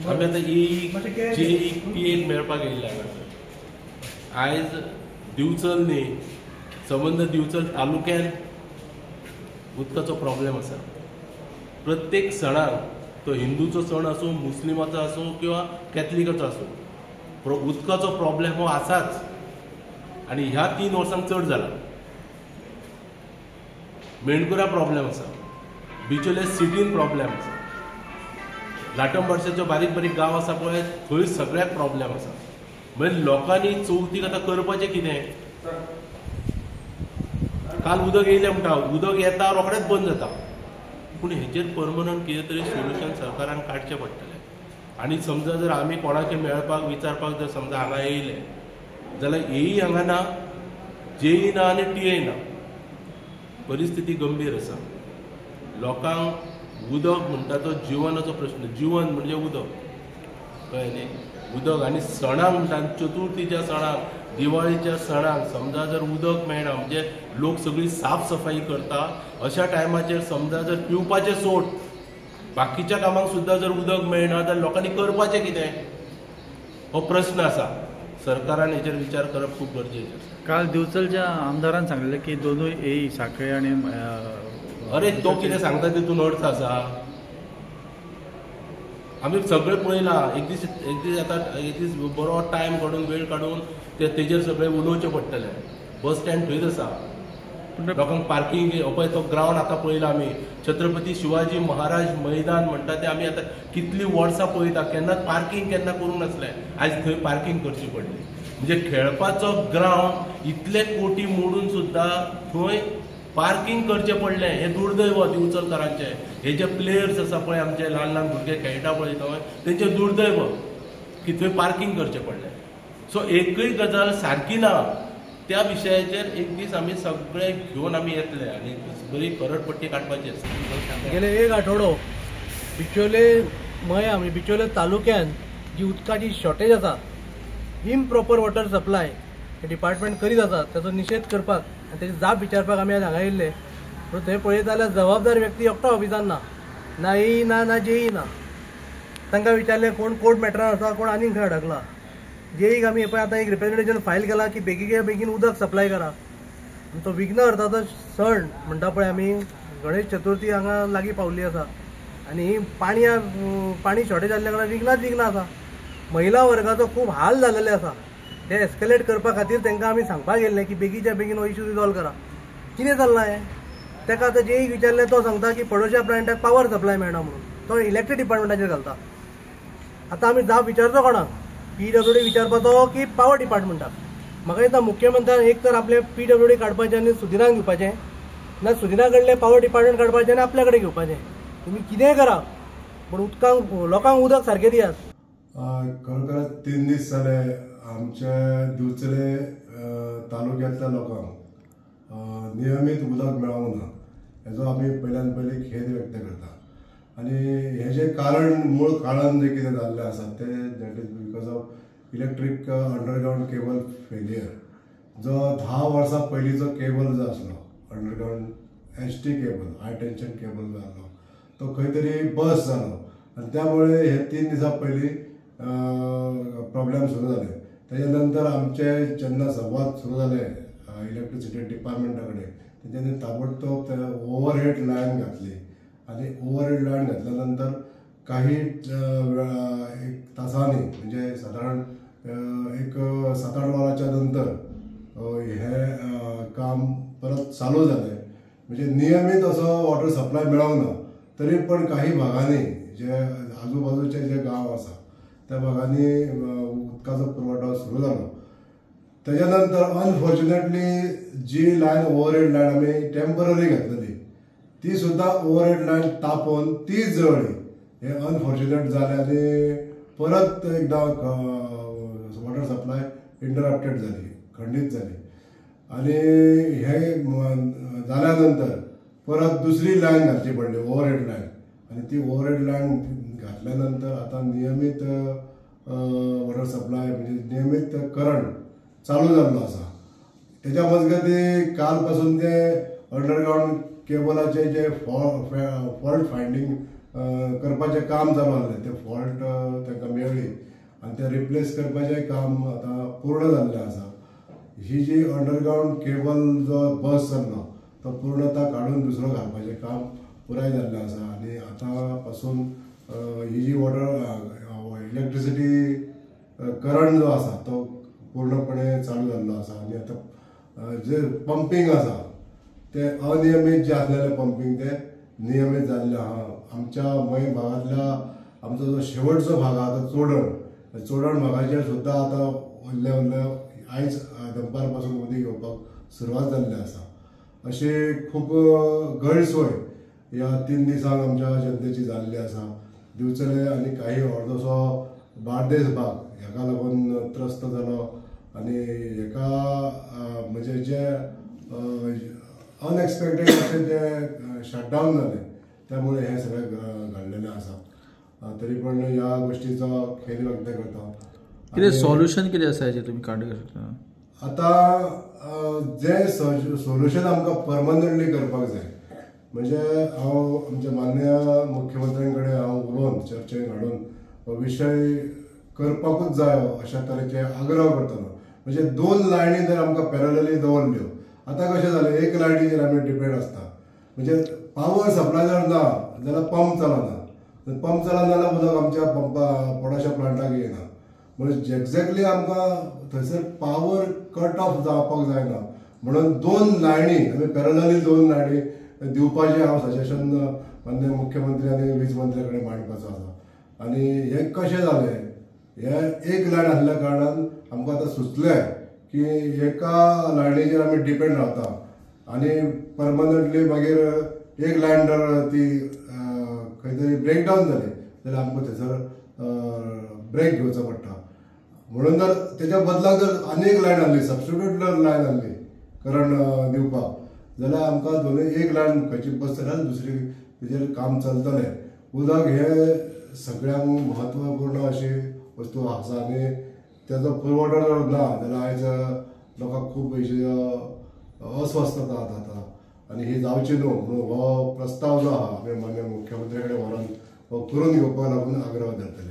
आमी आतां E J P एक मेळपाक येयल्ले हांगासर. आयज दिवचल न्ही, संबंद दिवचल तालुक्यान उदकाचो प्रॉब्लेम आसा. प्रत्येक सणाक, तो हिंदूचो सण आसूं, मुस्लिमाचो आसूं किंवा कॅथलिकाचो आसूं, उदकाचो प्रॉब्लेम हो आसाच. आनी ह्या 3 वर्सांक चड जाला. मेणकुरा प्रॉब्लेम आसा, बिचोले सिटीन प्रॉब्लेम आसा, लाटंबार्शाच्यो बारीक बारीक गांव आसा पळय थंय सगळ्याक प्रॉब्लेम आसा. म्हणजे लोकांनी चवथीक आतां करपाचें कितें? काल उदक येयलें म्हणटा, उदक येता रोखडेंच बंद जाता. पूण हेचेर परमनंट कितें तरी सोल्युशन सरकारान काडचें पडटलें. आनी समजा जर आमी कोणाक मेळपाक विचारपाक जर समजा हांगा येयले जाल्यार एई हांगा ना, जेई ना आनी टीए ना. परिस्थिती गंभीर आसा. लोकांक उदक म्हणटा तो जिवनाचो प्रश्न. जिवन म्हणजे उदक, कळ्ळें न्ही? उदक आनी सणांक म्हणटा, चतुर्थीच्या सणांक, दिवाळीच्या सणांक समजा जर उदक मेळना म्हणजे लोक सगळी साफ सफाई करता, अशा टायमाचेर समजा जर पिवपाचें सोड बाकीच्या कामांक सुद्दां जर उदक मेळना जाल्यार लोकांनी करपाचें कितें, हो प्रस्न आसा. सरकारान हेचेर विचार करप खूब गरजेचें आसा. काल दिवचलच्या आमदारान सांगलें की दोनूय ए साखळे आनी अरे तो कितें सांगता तितून अर्थ आसा. आमी सगळें पळयलां. एक दीस एक दीस आतां एक दीस बरो टायम काडून वेळ काडून ते तेजेर सगळें उलोवचें पडटलें. बस स्टँड थंयच आसा, लोकांक पार्किंग पळय तो ग्रावंड आतां पळयला आमी. छत्रपती शिवाजी महाराज मैदान म्हणटा तें आमी आतां कितलीं वर्सां पळयता, केन्नाच पार्किंग केन्ना करूंक नासलें, आयज थंय पार्किंग करची पडली. म्हणजे खेळपाचो ग्रावंड इतले कोटी मोडून सुद्दां थंय पार्किंग करचें पडलें. हें दुर्दैव दिवचलकारांचें. हे जे प्लेयर्स आसा पळय, आमचे ल्हान ल्हान भुरगे खेळटा पळय थंय, तेंचें दुर्दैव की थंय पार्किंग करचें पडलें. सो एकूय गजाल सारकी ना. त्या विशयाचेर एक दीस आमी सगळे घेवन आमी येतले आनी बरी करडपट्टी काडपाची आसा. गेले एक आठवडो बिचोले मया म्हणजे बिचोले तालुक्यान जी उदकाची शॉर्टेज आसा, इम्प्रॉपर वॉटर सप्लाय हे डिपार्टमेंट करीत आसा, ताचो निशेध करपाक आनी तेजी जाप विचारपाक आमी आज हांगा येयल्ले. पूण थंय पळयत जाल्यार जबाबदार व्यक्ती एकटो ऑफिसान ना, ना एई ना, ना जेई ना. तांकां विचारलें कोण कोर्ट मॅटरान आसा, कोण आनीक खंय अडकला. जेईक आमी पळय आतां एक रिप्रेझेंटेशन फायल केलां की बेगीन बेगीन उदक सप्लाय करा. तो विघ्न अर्थाचो सण म्हणटा पळय आमी, गणेश चतुर्थी हांगा लागीं पावल्ली आसा आनी ही पाणी शॉर्टेज जाल्ल्या कारणान विघ्नाच विघ्न आसा. महिला वर्गाचो खूब हाल जाल्ले आसा. ते एस्केलेट करपा खातीर तांकां आमी सांगपाक गेल्ले की बेगीच्या बेगीन हो इशू रिजॉल्व करा. कितें चल्लां हें? ताका आतां जेईक विचारलें तो सांगता की पडोशा प्लांटाक पावर सप्लाय मेळना म्हणून तो इलेक्ट्रीक डिपार्टमेंटाचेर घालता. आतां आमी जाप विचारचो कोणाक? पीडब्ल्यूडी विचारपाचो की पावर डिपार्टमेंटाक? म्हाका दिसता मुख्यमंत्र्यान एक तर आपलें पीडब्ल्यूडी काडपाचें आनी सुदिनाक दिवपाचें, ना सुदिना कडलें पावर डिपार्टमेंट काडपाचें आनी आपल्या कडेन घेवपाचें. तुमी कितेंय करा पूण उदकांक लोकांक उदक सारकें दियात. खरोखरच 3 दीस जाले आमच्या दिवचले तालुक्यांतल्या लोकांक नियमीत उदक मेळोंक ना, हेजो आमी पयल्यान पयलीं खेद व्यक्त करता. आनी हें जें कारण, मूळ कारण जें कितें जाल्लें आसा तें that is because of electric underground cable failure. जो 10 वर्सां पयलींचो केबल जो आसलो, underground HT cable, high tension cable जो आसलो तो खंय तरी बस जालो आनी त्यामुळे हे 3 दिसां पयलीं प्रॉब्लेम सुरू जाले. तेच्या नंतर आमचे जेन्ना संवाद सुरू जाले इलेक्ट्रिसिटी डिपार्टमेंटा कडेन, तेंच्यांनी ताबडतोब ओवरहेड लायन घातली आनी ओवरहेड लायन घातल्या नंतर काही एक तासांनी म्हणजे सादारण एक 7-8 वरांच्या नंतर हें काम परत चालू जालें. म्हणजे नियमीत असो वॉटर सप्लाय मेळोंक ना तरी पण काही भागांनी जे आजूबाजूचे जे गांव आसा त्या भागांनी उदकाचो पुरवठो सुरू जालो. तेच्या नंतर अनफॉर्च्युनेटली जी लायन ओवरहेड लायन आमी टेम्पररी घातलेली ती सुद्दां ओवरहेड लायन तापोवन ती जळ्ळी. हें अनफॉर्च्युनेट जालें आनी परत एकदां वॉटर सप्लाय इंटरप्टेड जाली, खंडीत जाली. आनी हें जाल्या नंतर परत दुसरी लायन घालची पडली, ओवरहेड लायन. आनी ती ओवरहेड लायन घातल्या नंतर आतां नियमीत वॉटर सप्लाय म्हणजे नियमीत करंट चालू जाल्लो आसा. तेच्या मजगती काल पासून ते अंडरग्रावंड केबलाचे जे फॉल्ट फायंडींग करपाचें काम चालू आसलें, ते फॉल्ट ते रिप्लेस करपाचें काम आतां पूर्ण जाल्लें आसा. ही जी अंडरग्रावंड केबल जो बस जाल्लो तो पूर्णता काडून दुसरो घालपाचें काम पुराय जाल्लें आसा आनी आतां पासून ही जी वॉटर इलेक्ट्रिसिटी करंट जो आसा तो पूर्णपणे चालू जाल्लो आसा आनी आतां जे पंपींग आसा ते अनियमीत जे आसलेलें पंपींग ते नियमीत जाल्लें आहा. आमच्या मय भागांतल्या आमचो जो शेवटचो भाग आहा तो चोडण, चोडण भागाचेर सुद्दां आतां व्हडले व्हडले आयज दनपार पासून उदीक येवपाक सुरवात जाल्ली आसा. अशी खूब गैरसोय ह्या 3 दिसांक आमच्या जनतेची जाल्ली आसा. दिवचले आनी काही अर्दोसो बार्देस भाग हेका लागून त्रस्त जालो आनी हेका म्हणजे जे अनएक्सपेक्टेड अशें जे शटडावन जालें त्यामुळे हें सगळें घडलेलें आसा. तरी पण ह्या गोष्टीचो खेद व्यक्त करता. कितें सोल्युशन कितें आसा हेचें तुमी काडूंक शकता? आतां जें सोल्युशन आमकां परमनंटली करपाक जाय म्हणजे हांव आमच्या माननीय मुख्यमंत्र्यां कडेन हांव उलोवन चर्चेक हाडून हो विशय करपाकूच जायो अशा तरेचे आग्रह करतलो. म्हणजे 2 लायनी जर आमकां पॅरलली दवरल्यो, आतां कशें जालें एक लायनीचेर आमी डिपेंड आसता. म्हणजे पावर सप्लाय जर ना जाल्यार पंप चलना, पंप चलना जाल्यार उदक आमच्या पंपा पोडाच्या प्लांटाक येना. म्हणजे एक्झॅक्टली आमकां थंयसर पावर कट ऑफ जावपाक जायना म्हणून 2 लायनी आमी पॅरलली 2 लायनी दिवपाचें हांव सजेशन माननीय मुख्यमंत्री आनी वीज मंत्र्या कडेन मांडपाचो आसा. आनी हें कशें जालें, हें एक लायन आसल्या कारणान आमकां आतां सुचलें की एका लायनीचेर आमी डिपेंड रावता आनी परमनंटली मागीर एक लायन जर ती खंय तरी ब्रेकडावन जाली जाल्यार आमकां थंयसर ब्रेक घेवचो पडटा. म्हणून जर तेच्या बदलाक जर आनी एक लायन आहली, सबस्टिट्यूट जर लायन आहली करंट दिवपाक जाल्यार आमकां दोनूय एक लायन खंयची बस जाल्यार दुसरी तेजेर काम चलतलें. उदक हें सगळ्यांक म्हत्वपूर्ण अशी वस्तू आसा आनी तेजो पुरवठो जर ना जाल्यार आयज लोकांक खूब अस्वस्थता जाता आनी ही जावची न्हू म्हणून हो प्रस्ताव जो आहा आमी माननीय मुख्यमंत्र्या कडेन व्हरोन हो करून घेवपाक लागून आग्रह धरतले.